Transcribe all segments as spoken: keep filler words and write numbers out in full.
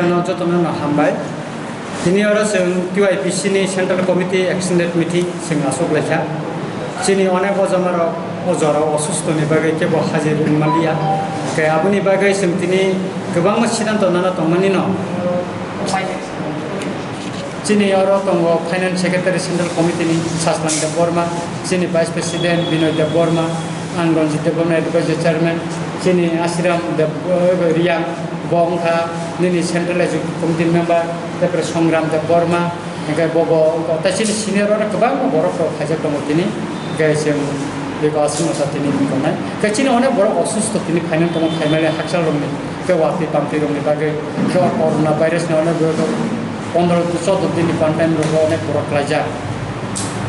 No jotono no hambai. Tini oro chwng T Y P C ni Central Committee Extended Meeting chwng aswk laikha. Chini onek ojama rok o jora o osustho ni bagwi kebo hajir wng manliya. Khe aboni bagwi chwng tini kwbangma siddhanto nana tongmani no. Chini oro tongo Finance Secretary Central Committee ni Saslang Deb Borma, chini Vice President Binoy Deb Borma, ang Ranjit Deb Borma Advisory Chairman, chini Asiram Deb, eh, Riang, bo wngkha nini Central Executive Committee member, tei Songram Deb Borma, hingke bo bo wngkha, tei chini senior oro kwbangma borok rok khaijak tongo tini, hingke chwng beko aswk masa tini wngkha nai. Hingke chini onek borok osustho tini phainani tongma phaimani hakchal rokni, hingke watwi tamtwi rokni bagwi, hingke o corona virus ni onek borok pondro to choudo din ni pantime rogo onek borok klaijak.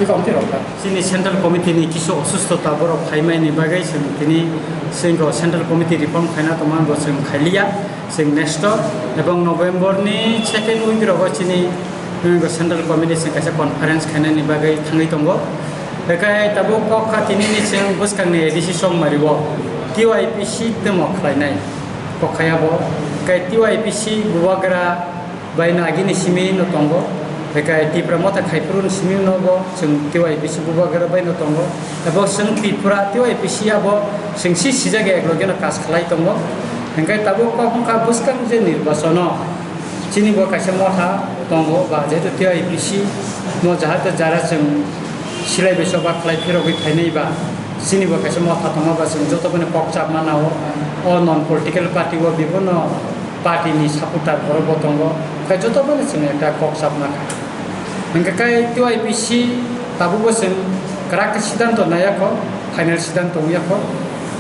Beko amtwi rok kha. Chini Central Committee ni kisu osustho ta borok phaimani bagwi chwng tini chwng ko Central Committee reform khaina tongma bo chwng khailiya. Chwng next o ebong November ni second week rogo chini, hmm, Central Committee chwng kaisa conference khainani bagwi thangwi tongo. Bekai tabuk kok kha tini ni chwng bwskang ni A D C Chongmari o T Y P C temo khlainai kok khaya bo. Kai T Y P C Bubagra bai no agini simi no tongo. Bekai Tipra Motha Khaiphuru ni simi no bo chwng T Y P C Bubagra bai no tongo. Abo chwng Tripura T Y P C abo chwng si sijak ek loge no kas khlai tongo. Hingke tabuk kok wngkha bwskang je nirbachono chini bo kaisa motha tongo ba jehetu T Y P C no jahate jara chwng silai bai soba khlai phirogwi phainai ba chini bo kaisa motha tongo ba chwng joto boni kok chapma nao o non political party o bibono party ni supporter borok bo tongo, khe joto bai chwng ekta kok chapma kha. Hingkhe kai T Y P C tabukbo chwng kwrak khe siddhanto naiya kho, final siddhanto wngya kho.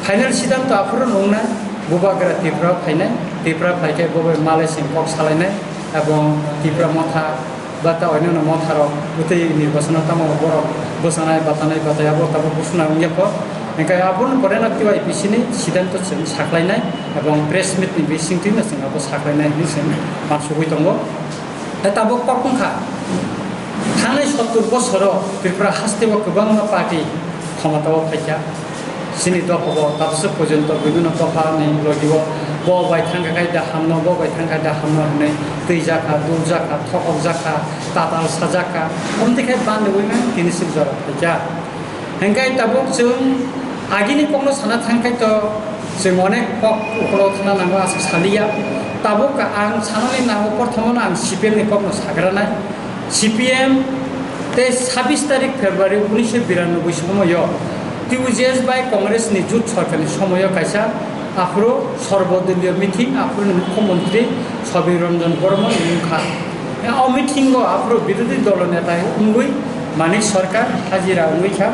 Final siddhanto aphuru nungnai Bubagra Tripura phainai, Tripura phaikhe bo bai malai chwng kok salainai, ebong Tripura motha ba ta onyono motharok bwtwi nirbachono tamo borok bwchanai, batanai, batai abo tabuk buchuna wngya kho. Hingkhe aboni pore no T Y P C ni siddhanto chwng saklainai ebong press meet ni bisingtwi no chwng abo saklainai hinwi chwng mansugwi tongo. Tei tabuk kok wngkha, thangnai sottur bosoro Tripura hasteo kwbangma party khomotao phaikha. Chini dophabo tabuk porjonto bibhinno dophani logi o bo bai thangkha khai da hamno, bo bai thangkha da hamno hinwi twijakha, duljakha, thokokjakha, tatal sajakha, omtwi khai bandi wngwi tini sik jora phaikha. Hingkhe tabuk chwng agini kokno sana thangkhe to chwng onek kok ukolog thangna nango aswk saliya. Tabuk ang sanani nango, prothomono ang C P M ni kokno sagranai. C P M tei sabbish tarik February unisho biranoboi somoyo T U J S bai Congress ni jut sorkarni somoyo kaisa aphuru sorbodoliyo meeting, aphuruni mukhyamantri Sabir Ranjan Borma wngkha. O meeting o aphuru birodhi dolo neta wngwi Manik Sarkar hajira wngwi kha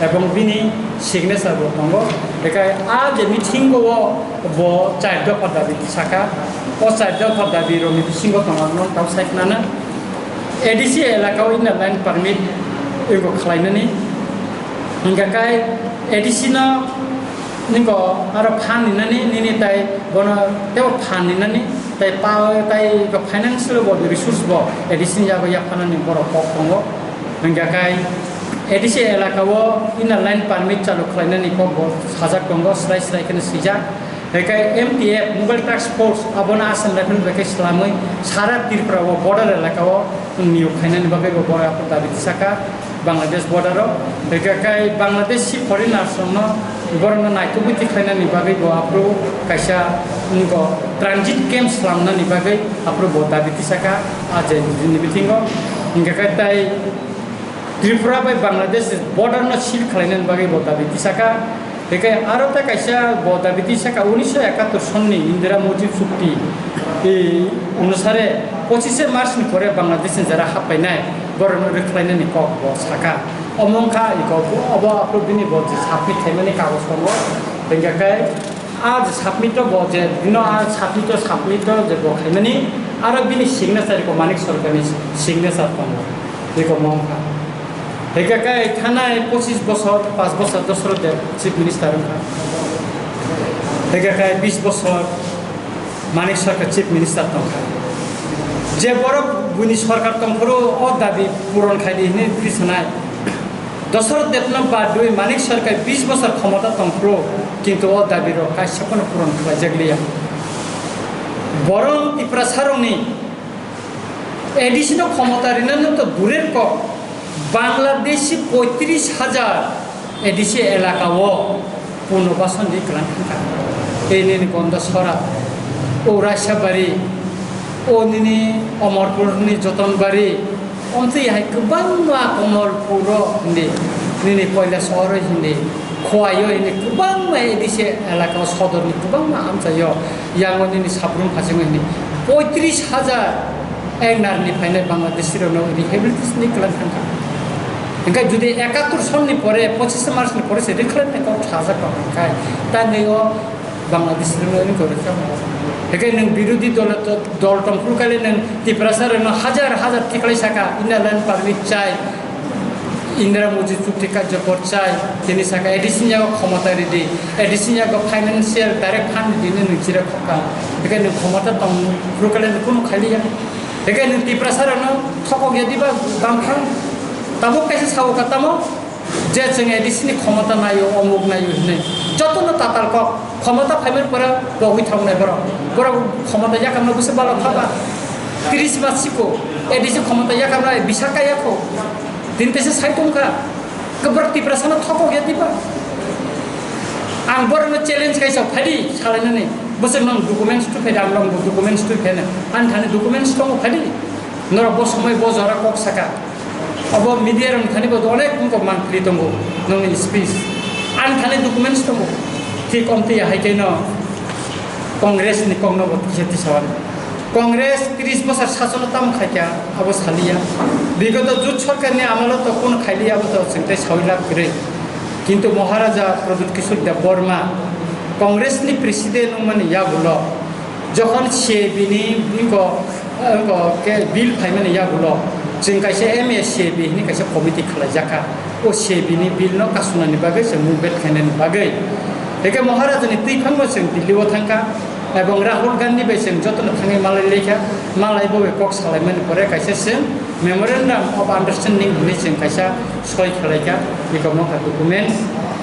ebong bini signature bo tongo. Bekai a je meeting o bo char dopha dabi tisakha. O char dopha dabi rokni bisingo tongo ang tamo sai khna na. A D C elaka o inner line permit ego khlainani. Hingkha kai A D C no ningko aro phan ninani nini tai bono tebo phan ninani tai pa tai ko financial bo resource bo A D C ni yago yaphanani borok kok tongo. Hingkha kai A D C elaka o inner line permit chalu khlainani kok bo sajak tongo, srai srai kheno swijak. Hingkhe M T F, Mobile Task Force, abono Assam Rifle bai khe swlamwi sara Tripura o border elaka o niyok khainani bagwi bo borok dabi tisakha Bangladesh border o. Hingkhe kai Bangladeshi foreigners rokno borokno naitugwi tikhlainani bagwi bo aphuru kaisa, mm, bo transit camp swlamnani bagwi aphuru bo dabi tisakha a je ni bisingo. Hingkhe kai tai Tripura bai Bangladesh border no seal khlainani bagwi bo dabi tisakha. Hingkhe aro ta kaisa bo dabi tisakha unisho ekattor sonni Indira Modi chukti, e, onusare pochishe March ni pore Bangladesh ni jara happainai borokno rwkhlainani kok bo sakha. Omo wngkha iko obo aphuru bini bo je submit khaimani kagoj tongo. Hingkhe kai a je submit o bo je bino a submit o submit o je bo khaimani aro bini signature ko Manik Sarkar ni signature tongo. Iko mo wngkha. Hingkhe kai thanai pochis bosor, pas bosor Dosaro Deb Chief Minister wngkha. Hingkhe kai bis bosor Manik Sarkar Chief Minister tongkha. Je borok buini sorkar tongphuru o dabi puron khaidi hinwi twisanai. Dosaro Debno badwi Manik Sarkar bis bosor khomota tongphuru, kintu o dabi rok kaisa phano puron khlaijakliya. Borok Tiprasarokni A D C no khomota rinani to durer kok, Bangladeshi poitris hajar A D C elaka o punobasoni kwlang thangkha. Tei nini Gondasora, o Raisabari, o nini Omorpurni Jotonbari, omtwi hai kwbangma Komolpuro hindi, nini Koilasoro hindi, Khowai o hindi kwbangma A D C elaka o sodorni kwbangma amchaio, yango nini Sabrum Phasingo hindi poitris hajar Ek narni phainai Bangladeshi rokno rehabilitation ni kwlang thangkha. Hingkhe jodi ekattor sonni pore, pochis March ni pore se rikhlainai kok sajak kok hingkhe, tangwi o Bangladeshi rokno rikha. Hingkhe nwng birodhi dol, dol tongphuru kale nwng Tiprasa rokno hajar hajar tiklai saka, Inner Line Permit chai, Indira Modi chukti karjokor chai, tini saka A D C ni yago khomota ridi, A D C ni yago financial direct fund ridi nwng chira khokha. Hingkhe nwng khomota tongphuru kale nwng kunu khailiya. Hingkhe nwng Tiprasa rokno thokok ya diba bangkha? Tabuk kaisa sao ka tamo je chwng A D C ni khomota naio, omuk naio hinwi. Jotono tatal kok, khomota phaimani pore bo hui thoknai borok. Borok khomota yakarno bwswk balo thapa. Tris mas siko A D C khomota yakarno bisa kaya kho. Tini teisa sai tongkha. Kwbrak Tiprasano thokok ya diba? Ang borokno challenge kaisa phadi salainani. Bwswk nwng documents twi phai da, ang nwng documents twi phai na. Ang thani documents tongo phadi. Norok bo somoi bo jora kok saka. Abo media rok thani bo onek wngkok mangpili tongo nongni speech. Ang thani documents tongo. Thik omtwi ya hai khe no Congress ni kokno bo kisa tisa wan. Congress tris bosor sasono tamo khaikha, abo saliya. Bigoto jut sorkarni amalo to kun khailiya, abo to chwng tei sawi lab kwrwi. Kintu Maharaja Pradyut Kishore Debbarma Congressni president wngmani yagulo jokhon C A B ni biko, biko khe bill phaimani yagulo chwng kaisa M A C A B hwnwi kaisa committee khlaijakha. O C A B ni bill no kasunani bagwi chwng movement khainani bagwi. Hwnkhe Maharajani twiphangno chwng Delhi o thangkha. Ebong Rahul Gandhi bai chwng jotono thangwi malai laikha, malai bo bai kok salaimani pore kaisa chwng Memorandum of Understanding hwnwi chwng kaisa soi khwlaikha, eko mokha document.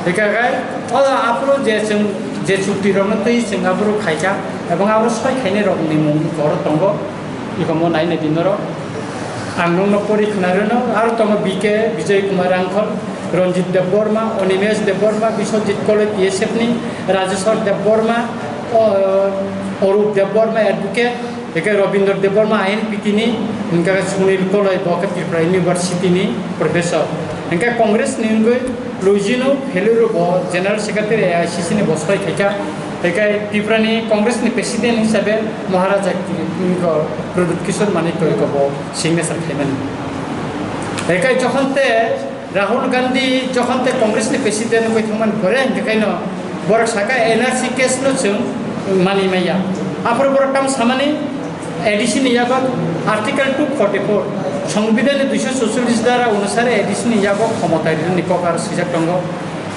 Eka gai o aphuru je chwng je chukti rokno twi chwng aphuru khaikha, ebong aphuru soi khainai rokni mung oro tongo, eko mo nainai di norok. Ang nokno pori khwnarwno, aro tongo B K Bijoy Kumar Rangkhol, Ranjit Debbarma, Animesh Debbarma, Biswajit Koloi P S F ni, Rajeshwar Debbarma, o, Arup Debbarma advocate, hingke Rabindra Debbarma I N P T ni, hingke Sunil Koloi bo khe Tripura University ni professor. Hingke Congress ni wngwi Luigino Pheluru bo General Secretary A I C C ni bo soi khaikha. Hingke Tripura ni Congress ni President hisabe Maharaja Ki-, Pradyut Kishore Manik Goenka bo signature khaimani. Hingke jokhon te Rahul Gandhi jokhon te Congress ni president wngwi thangmani pore, hingke kaino borok saka N R C case no chwng mani maya. Aphuru borok tamo samani A D C ni yago Article two forty-four, Songbidan ni duiso sucholish dara onusare A D C ni yago khomota rinani kok aro swijak tongo.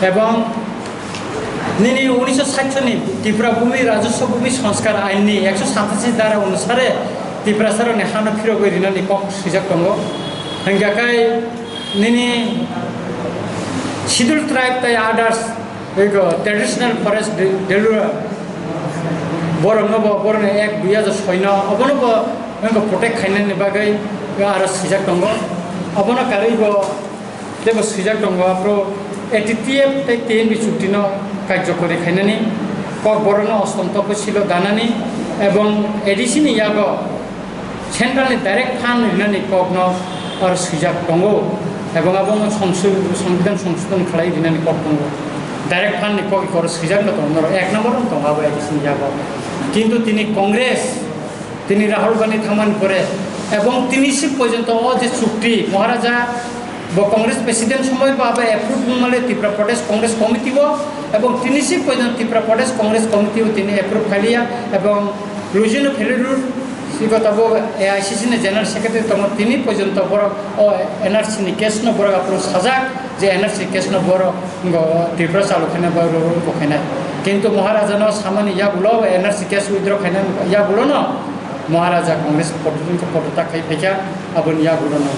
Ebong nini unisho sait ni Tripura Bhumi Rajaswa Bhumi Sanskar Ain ni ekso satashi dara onusare Tiprasa rokni hano phirogwi rinani kok swijak tongo. Hingke kai nini Scheduled Tribe tei others, ego traditional forest de-, delura, borokno bo, borokni ek dui hajar soino, obono bo, ego protect khainani bagwi aro swijak tongo. Obono karwi bo, teibo swijak tongo, aphuru A T T F tei T N B chuktino karjokori khainani, Kokborokno ostom topo silo danani, ebong A D C ni yago Central ni direct fund rinani kokno aro swijak tongo, ebong abo wngkha songsu-, Songbidan songsodon khlai rinani kok tongo. Direct fund ni kok ikoro swijak no tongo, norok ek number no tongo abo A D C ni yago. Kintu tini Congress, tini Rahul Gandhi thangmani pore, ebong tini si porjonto o je chukti Maharaja bo Congress president somoi bo abo approve wngmale Tripura Pradesh Congress Committee o, ebong tini si porjonto Tripura Pradesh Congress Committee o tini approve khailiya, ebong Luigino Pheluru, siko tabo A I C C ni General Secretary tongo, tini porjonto borok o N R C ni case no borok aphuru sajak je N R C case no borok ngo Tripura chalu khaina borok roro khaina. Kintu Maharaja no samani yagulo N R C case withdraw khaina yagulo no Maharaja Congress podo-, podotyag khai phaikha, aboni yagulo no.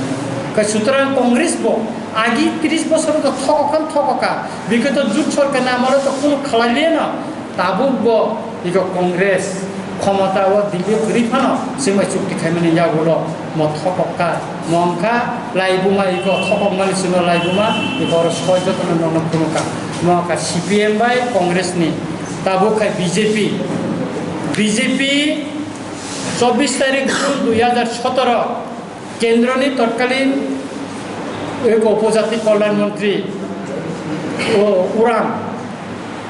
Kai sutrang Congress bo agi tris bosor to thokokha thokokha, bikhe to jut sorkar ni amalo to kunu khlai liya no. Tabuk bo iko Congress Khomota o Delhi kwrwi phano chwng bai chukti khaimani yagulo mo thokok kha, mo wngkha laibuma iko thokokmani chwngno laibuma iko oro soi jotono nokno phunukha. Mo wngkha C P M bai Congress ni, tabuk khai B J P, B J P chobbish tarik June dui hajar sotoro Kendroni totkalin eko upojati kolyan montri o Uram,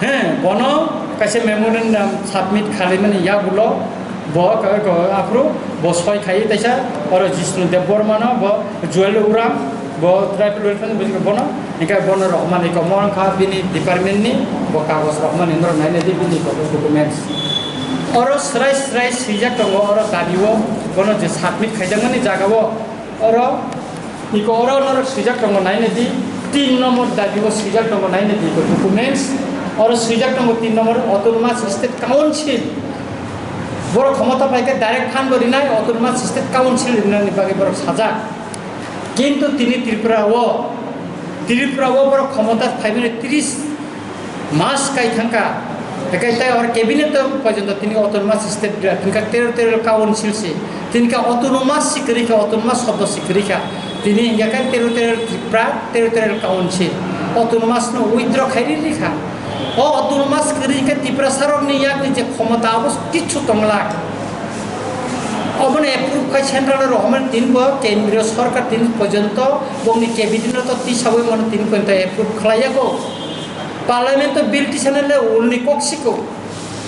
he, bono kaisa memorandum submit khalaimani yagulo bo ka-, ka-, aphuru bo soi khai taisa oro Jishnu Debbarma no bo Juel Uram bo tribal welfare ni bono hingke bono rohormani ko mo wngkha bini department ni bo kagoj rohormani norok nainai di bini documents. Oro srai srai swijak tongo, oro dabi o bono je submit khaijakmani jaga o, oro iko oro norok swijak tongo nainai di, tin number dabi o swijak tongo nainai di iko documents, oro swijak tongo tin number autonomous state council, borok khomota paikhe direct phan bo rinai autonomous state council rinani bagwi borok sajak, kintu tini Tripura o, Tripura o borok khomota phaimani tris mas kai thangkha, tei tai or cabinet o porjonto tini autonomous state bira, tini kha territorial council se, tini kha autonomous se kwrwi kha, autonomous shobdo se kwrwi kha, tini hingya kha territorial Tripura, territorial council, autonomous no withdraw khai ri ri kha. O autonomous kwrwi kha Tiprasa rokni yakni je khomota abo kichu tongla. Obono approve khai central o rohormani tini bo kendriyo sorkar tini porjonto bongni cabinet no to tisawi mano tini porjonto approve khlai yago. Parliament o bill tisana le ulni kok siko.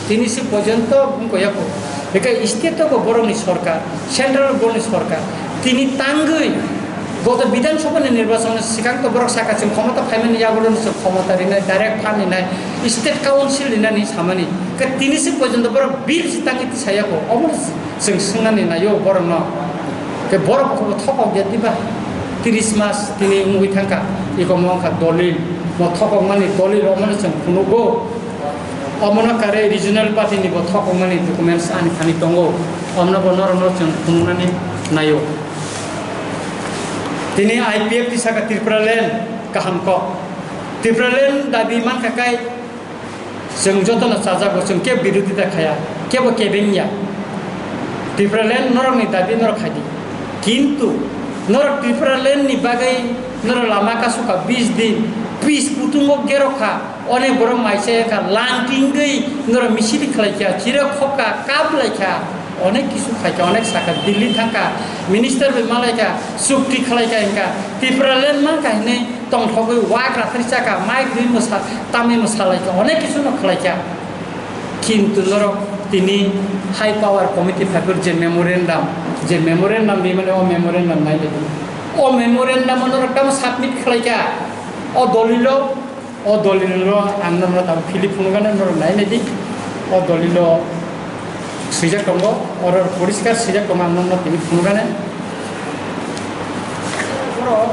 Tini si porjonto bung koyako. Beka state o borokni sorkar, central borokni sorkar. Tini tangwi goto Bidhan Sabha ni nirbachon sikang to borok saka chwng khomota phaimani yagulo ni chwng khomota rinai, direct phan rinai, state council rinani samani. Ke tini si porjonto borok bill si tangwi tisayako. Omo chwng swngnani naio borokno. Ke borok thokok ya diba? Tris mas tini wngwi thangkha. Iko mo wngkha dolil. Mo thokokmani dolil omono chwng phunugo. Omono kare regional party ni bo thokokmani documents ani thani tongo. Omono bo norokno chwng phunuknani naio. Tini I P F T saka Tripura land kaham kok. Tripura land dabi mankha kai chwng jotono chajago, chwng kebo birodita khaya, kebo kebengya. Tripura land norokni dabi norok khaidi. Kintu norok Tripura land ni bagwi norok lama kasukha bis din, bis kutungo gerokha, onek borok maisa wngkha, langtingwi norok misil khlaikha, chira khokha, kap laikha, onek kisu khaikha, onek sakha, Delhi thangkha, minister bai malaikha, chukti khlaikha wngkha, Tripura land mankha hinwi tongthogwi wak rathari chakha, mic rwi mwsa, tamwi mwsalaikha, onek kisu no khlaikha. Kintu norok tini high power committee phaiphuru je memorandum, je memorandum rimani o memorandum nailaidu. O memorandum o norok tamo submit khlaikha. O dolilo, o dolilo ang norok tamo philip phunukgana norok nailaidu. O dolilo swijak tongo, oro poriskar swijak tongo, ang norok tini phunukgana. Borok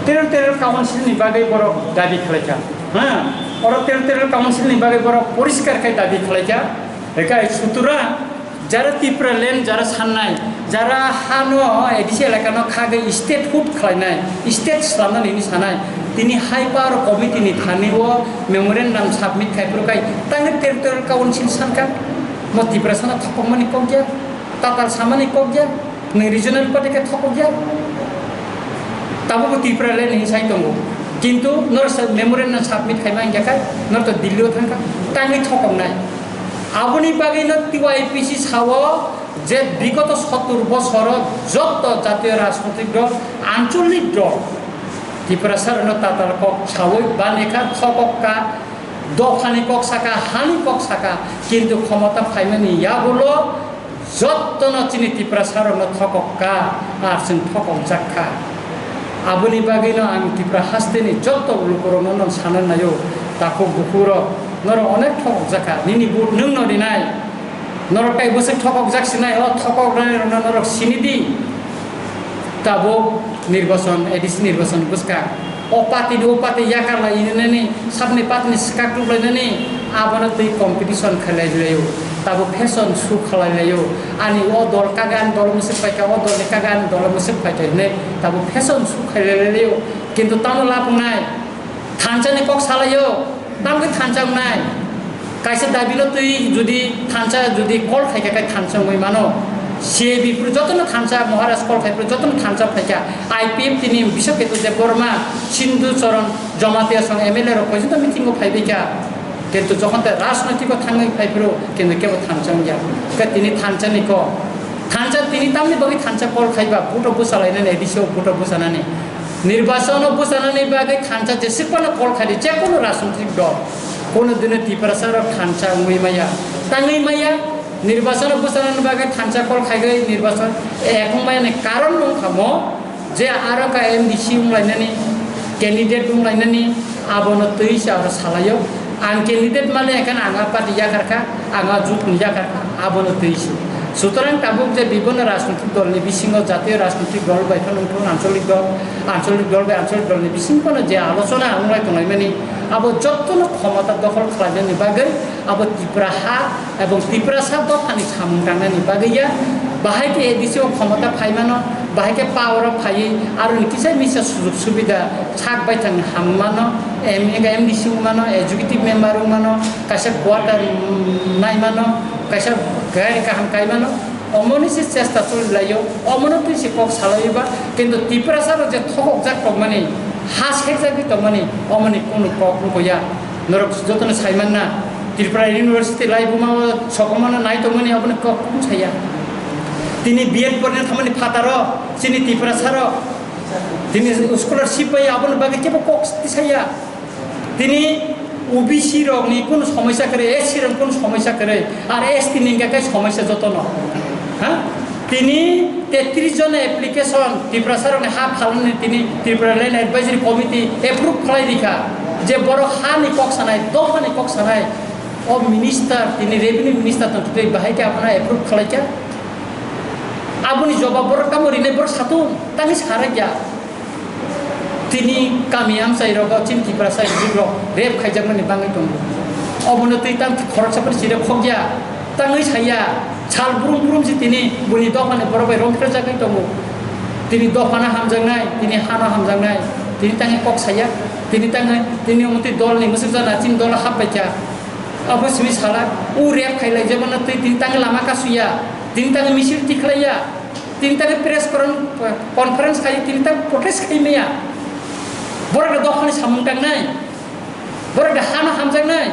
territorial council ni bagwi borok dabi khlaikha. Ha, oro territorial council ni bagwi borok poriskar khe dabi khlaikha. Ekai sutura jara Tripura land jara sannai, jara hano A D C elaka no khagwi statehood khlainai, state slamnani hwnwi sanai. Tini high power committee ni thani o memorandum submit khai phuru khai tangwi territorial council sankha. Mo Tiprasa no thokokmani kok ya, tatal samani kok ya. Nwng regional party khe thokok ya. Tabukbo Tripura le nini sai tongo. Kintu nor sa-, memorandum submit khaima wngya kha, nor to Delhi o thangkha, tangwi thokoknai. Aboni bagwi no T Y P C sao je bigoto sottur bosoro jotto jatiyo rajnotik dol, ancholik dol, Tiprasa rokno tatal kok sawi banekha, thokok kha, dophani kok saka, hani kok saka, kintu khomota phaimani yagulo, Jottono chini Tiprasa rokno thokok kha, ar chwng thokokjak kha. Aboni bagwino ang Tripura hasteni jotto lukurokno no sana naio, takhuk bukhurok, norok onek thokokjak kha, nini vote nwngno rinai. Norok tai bwswk thokokjak sinai, o thokoknai rokno norok sini di. Tabuk nirbachon, A D C nirbachon bwskang. O party ni o party yakar lai nani, sabni party ni swkak tuklai nani, abono twi competition khlai laio. Tabuk fashion show khlai laio. Ani o dol kagan dol mwswk paikha, o dol ni kagan dol mwswk paikha hinwi tabuk fashion show khlai laio. Kintu tamo lapungnai, thansa ni kok salaio, tamkhe thansa wngnai. Kaisa dabi no twi jodi thansa jodi call khai kha, khai thansa wngwi mano. C A B phuru jotono thansa, Maharaj call khai phuru jotono thansa phai kha. I P F T ni Biswa Ketu Debbarma, Sindhu Charan Jamatia song M L A rok poito meeting o phai bai kha. Kintu jokhon te rajnoitiko thangwi phai phuru kintu kebo thansa wngya. Khe tini thansa ni kok. Thansa tini tamni bagwi thansa call khai ba, vote o bwsa lainani, A D C o vote o bwsa nani. Nirbachon o bwsa nani bagwi thansa jesuk phano call khai di, je kono rajnoitik dol. Kono dino Tiprasa rok thansa wngwi maya. Tangwi maya, nirbachon o bwsa nani bagwi thansa call khai gwi nirbachon, eh, wng maya ni karon wng kha mo. Je aro ka M D C wng lainani, candidate wng lainani, abono twi se aro salaio. Ang candidate male ekhan ang a party yakar kha, ang a jut ni yakar kha, abono twi se. Sutorang tabuk je bibhinno rajnitik dol ni bisingo, jatiyo rajnitik dol bai phano wngthung, ancholik dol, ancholik dol bai ancholik dol ni bising phano je alochona wng lai tong lai mani, abo jottono khomota dokhol khlai nani bagwi abo Tripura ha Ebong Tiprasa dophani samung tangnani bagwi ya, bahai khe A D C o khomota phai mano, bahai khe power o phaiwi aroni kisa misa sujug subida sak baithang ham mano, M L A, M D C wng mano, executive member wng mano, kaisa quarter, mm, nai mano, kaisa gari kaham kai mano, omoni se chesta choli laio, omono twi se kok salaio ba, kintu Tiprasa rok je thokok jak tongmani, ha sekjagwi tongmani, omoni kunu kok wngkho ya. Norok jotono sai manna, Tripura University laibuma o sokomano nai tongmani abono kok kung saya. Tini B Ed porina thamani phataro, chini Tiprasa rok, tini scholarship bai abono bagwi kebo kok saya. Tini O B C rokni kunu somosya kwrwi, S C rokni kunu somosya kwrwi, ar S T ni hingka khe somosya jotono. Ha? Tini tetris jona application Tiprasa rokni ha phalnani tini Tripura Land Advisory Committee approve khlai rikha je borok hani kok sanai, dophani kok sanai. O minister, tini revenue minister tong twi bahai khe abono approve khlai kha. Aboni jobab borok tamo rinai borok satung, tani sarai kha. Tini kami amchai rogo chini Tiprasa youth rok rape khaijakmani bangwi tongo. Obono twi tang khoroksa phano chire khokya, tangwi saya, sal brum brum si tini buni dophani borok bai romphre jagwi tongo. Tini dophano hamjaknai, tini hano hamjaknai, tini tangwi kok saya, tini tangwi, tini omo twi dolni mwsuk jana chini dolo hap paikha. Abo simi sala, o rape khailai jabana twi tini tangwi lama kasuya, tini tangwi misil tikhlaiya. Tini tangwi press con-, conference khai, tini tang protest khai maya. Borok da dophani samung tangnai. Borok da hano hamjaknai.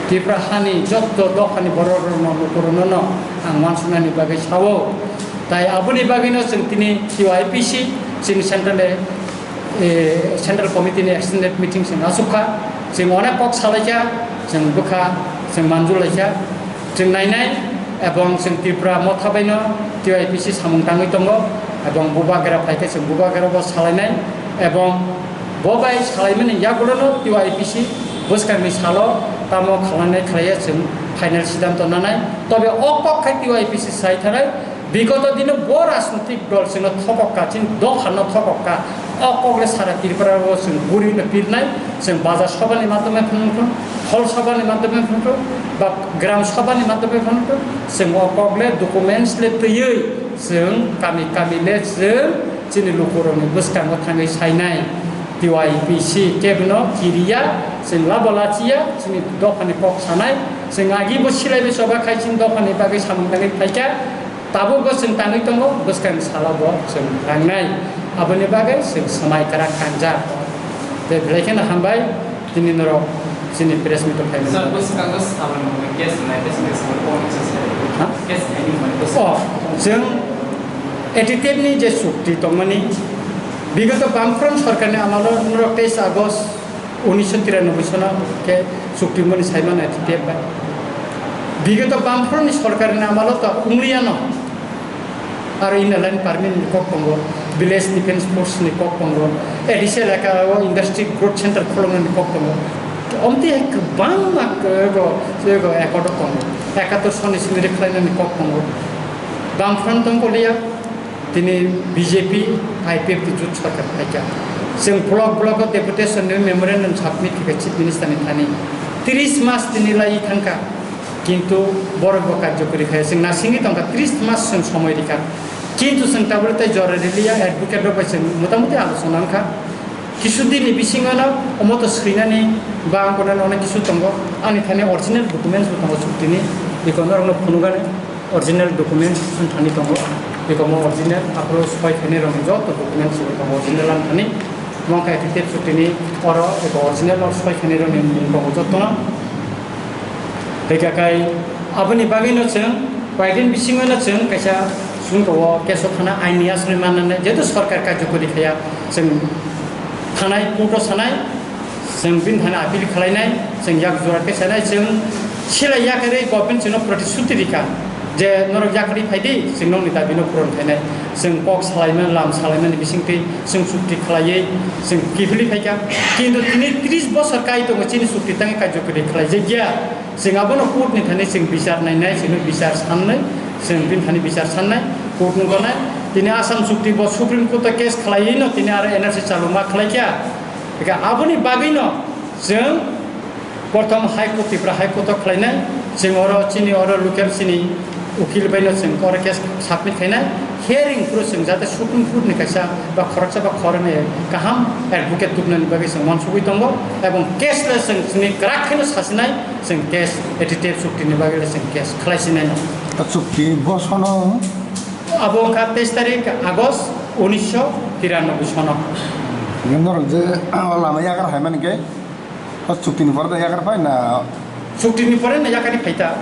Tripura hani jotto dophani borok rokno, lukurokno no ang uansuknani bagwi sao. Tai aboni bagwino chwng tini T Y P C, chini central, eh, central committee ni extended meeting chwng achukha. Chwng onek kok salaikha, chwng bwkha, chwng manjulaikha. Chwng nainai, ebong chwng Tripura motha baino T Y P C samung tangwi tongo, ebong bubagra phaikhe chwng bubagra bo salainai, ebong bo bai salaimani yagulono T Y P C bwskangni salo tamo khlainai khlaiya chwng final siddhanto nanai. Tobe o kok khai T Y P C sai thanai, bigoto dino bo rajnitik dol chwngno thokok ka, chini dophano thokok ka. O kokle sara Tripura o chwng guri no pirnai, chwng bajar sobani madhyome phano phano, hol sobani madhyome phano phano, ba gram sobani madhyome phano phano, chwng o kokle documents le twiwi chwng kami kami le chwng chini lukurokni bwskango thangwi sainai. T Y P C kebino kiriya, chwng labo lachiya, chini dophani kok sanai, chwng agi bo silai bai choba khai chini dophani bagwi samung tangwi phaikha. Tabukbo chwng tangwi tongo, bwskang salo bo chwng rangnai. Aboni bagwi chwng swmai kwrak kanjak. Tei belai kheno hambai, tini norok chini press meet o phaimani. Sir, bwskango salmani case nai, case nai, sir, kok nungsa sir. Ha? Case nai ni mani bwskango. Oh, chwng A T T F ni je chukti tongmani, bigoto Bamfront sorkarni amalo norok teis August unisho tiranoboi sono khe chukti mani saimano A T T F bai. Bigoto Bamfront ni sorkar ni amalo to wngliyano. Aro Inner Line Permit ni kok tongo, Village Defence Force ni kok tongo, A D C elaka o Industry Growth Center kholoknani kok tongo. Omtwi hai kwbangma kwrwgo, kwrwgo accord o tongo. Ekatur soni simi rwkhlainani kok tongo. Bamfront tongkoliya. Tini B J P, I P F T jut sorkar phaikha. Chwng block block o deputation ni memorandum submit khaikha Chief Minister ni thani. Tris mas tini lai thangkha. Kintu borok bo karjo kwrwi kha. Chwng nasingwi tongkha, tris mas chwng somoi rikha. Kintu chwng tabuk tei jora riliya, advocate rok bai chwng motamuti alochona wngkha. Kisu din ni bisingo no omo to swinani Ba ang kono onek kisu tongo, ani thani original documents bo tongo chuktini, biko norokno phunukani original documents ang thani tongo, biko mo original, aphuru soi khainai rokni joto documents bo tongo original ang thani, mo khe affidavit chuktini oro eko original o soi khainai rokni mung tongo jotono. Hingkha khe aboni bagwino chwng koyekdin bisingono chwng kaisa chwng tongo case o thana aini aswk mannani, jehetu sorkar karjokori khaiya, chwng thanai, court o sanai, chwng bini thani appeal khlainai, chwng yak jora khe sanai, chwng silai yakarwi government chwngno protisthuti rikha je norok yakarwi phaidi, chwng nokni dabino puron khainai, chwng kok salaimani, lam salaimani bisingtwi chwng chukti khlaiwi chwng kiphilwi phaikha. Kintu tini tris bosor kai tongo chini chukti tangwi karjokori khlaijakya. Chwng abono court ni thani chwng bichar nainai, chwngno bichar sannai, chwng bini thani bichar sannai, court ni gonai. Tini Assam chukti bo Supreme Court o case khlaiwi no tini aro N R C chaluma khlaikha. Eka aboni bagwi no chwng prothom High Court, Tripura High Court o khlainai, chwng oro chini oro local chini ukil bai no chwng oro case submit khainai. Hearing phuru chwng jate Supreme Court ni kaisa ba khoroksa ba khoroknwi kaham advocate tubunani bagwi chwng uansugwi tongo, ebong case le chwng chini kwrak khe no sasinai, chwng case A T T F chukti ni bagwi le chwng case khlaisinai no. Ta chukti bo sono? Abo wngkha teis tarik August unisho tiranoboi sono. Norok je o lama yagar hai mani khe? O chukti ni pore da yakarwi phai na? Chukti ni pore no yakarwi phai ta.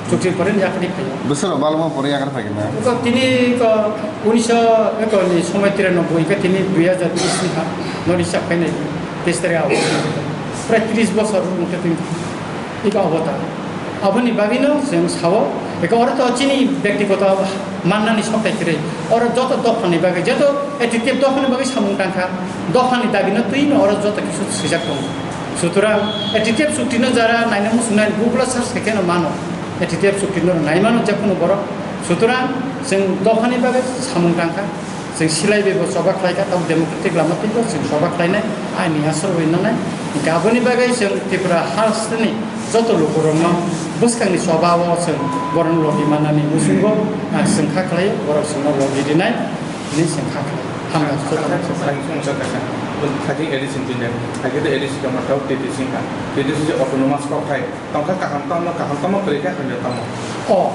Chukti ni pore no yakarwi phai. Bwswk rok balma pore yakarwi phai na? Ko tini ko unisho eko ni somoi tiranoboi ke tini dui hajar tris ni ha no ri sak phai nai. Teis tarik August. Prai tris bosor wngkha tini. Iko obo ta. Aboni bagwi no chwng sao. Eko oro to chini bektigoto mannani sokthai kwrwi. Oro joto dophani bagwi, joto A T T F dophani bagwi samung tangkha. Dophani dabi no twi no oro joto kisu swijak tongo. Sutorang A T T F chukti no jara naina muchungnai Google o search khe no mano. A T T F chukti no nai mano je kunu borok. Sutorang chwng dophani bagwi samung tangkha. Chwng silai bai bo choba khlai kha, tabuk democratic lama twi bo chwng choba khlainai, aini aswk bai nanai. Hinkhe aboni bagwi chwng Tripura hasteni joto lukurokno bwskangni choba o chwng borokno logi mannani muchungo, ah, chwng kha khlai, borok chwngno logi rinai. Hwnwi chwng kha khlai. Hamya joto. Khating A D C ni twi nai. Hakhe to A D C tongma tau T T C wngkha. T T C se autonomous kokthai. Tongkha kaham tongma, kaham tongma kwrwi kha hamya tongma. O.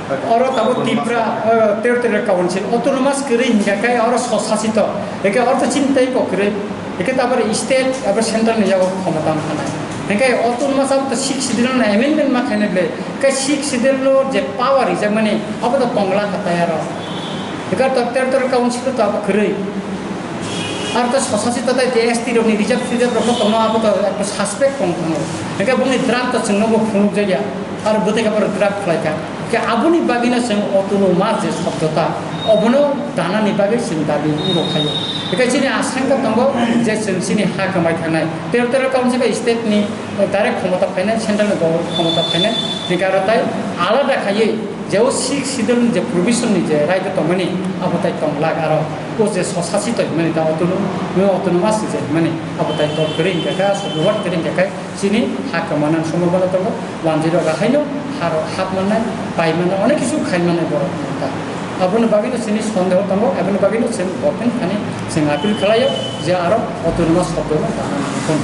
Oro tabuk Tripura, eh, Territorial Council, autonomous kwrwi hinkha khe oro swsasito. Hinkhe oro to chini tei kok kwrwi. Hinkhe tabuk state, abo central ni yago khomota wngkha nai. Hinkhe autonomous abo to sixth schedule no amendment ma khainai ble. Khe sixth schedule no je power rijak mani, abo to tongla kha tai aro. Hinkhe to Territorial Council to abo kwrwi. Aro to swsasito tai je S T rokni reserve, reserve rokno tongno abo to ekta suspect tong thango. Hinkhe bongni draft to chwngno bo phunukjakya. Aro bwtwi khe borok draft khlai kha. Khe aboni bagwino chwng autonomous je shobdo ta, obono danani bagwi chwng dabi rw khaio. Hinkhe chini asangka tongo je chwng chini ha kwmai thangnai. Territorial Council bai state ni direct khomota phainai, central ni government khomota phainai. Hinkhe aro tai alada khaiwi je o sixth schedule ni je provision ni je right tongmani abo tai tong lak aro. O je swsasito hinmani ta autonom-, autonomous je hinmani abo tai tong kwrwi hinkhe kha, so reward kwrwi hinkhe kha. Chini ha kwmana somoi bono tongo, wanjwi rok haino ha rok hap mannai, pai mannai, onek kisu khai mannai borok ta. Aboni bagwino chini sondeho tongo, aboni bagwino chwng bo phano thani chwng appeal khlaio je aro autonomous shobdo no tangna nangkho.